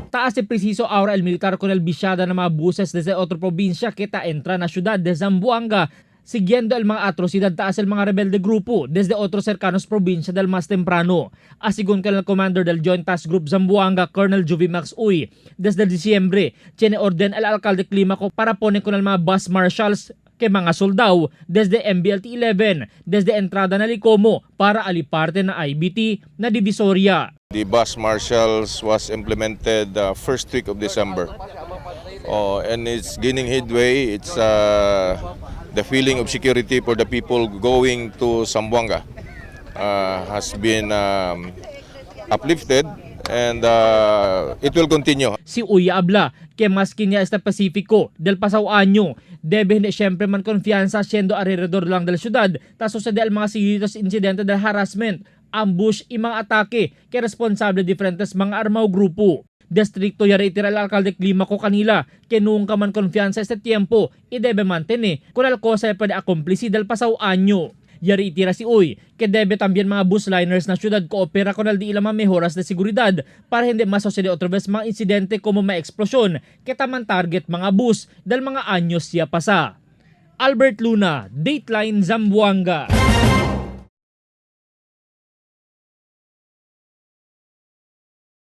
Taas si preciso ahora el militar con el viciada na mga buses desde otra provincia que ta entra na ciudad de Zamboanga siguiendo el mga atrocidad taas el mga rebelde grupo desde otros cercanos provincia del más temprano. Asigon con el commander del Joint Task Group Zamboanga, Colonel Juvie Max Uy, desde diciembre, tiene orden el alcalde Climaco para poner con el mga bus marshals que mga soldado desde MBLT 11, desde entrada na Licomo para aliparte na IBT na Divisoria. The bus marshals was implemented first week of December. Oh, and it's gaining headway. It's the feeling of security for the people going to Zamboanga has been uplifted and it will continue. Si Uya habla que más niya este Pacífico del pasado año debe hindi siyempre man confianza siendo alrededor lang del syudad ta sucede al mga seguidos insidente del harassment, ambush y mga atake que responsable diferentes mga armao grupo. Distrito ya reitera el alcalde Climaco kanila que nunca man confianza este tiempo y debe mantener con el cosa puede accomplici del pasado año. Yari itira si Uy, que debe también mga bus liners na syudad koopera con el di ilang mga mejoras de seguridad para hindi masucede otra vez mga insidente como may eksplosyon que taman target mga bus dahil mga anyos siya pasa. Albert Luna, Dateline Zamboanga.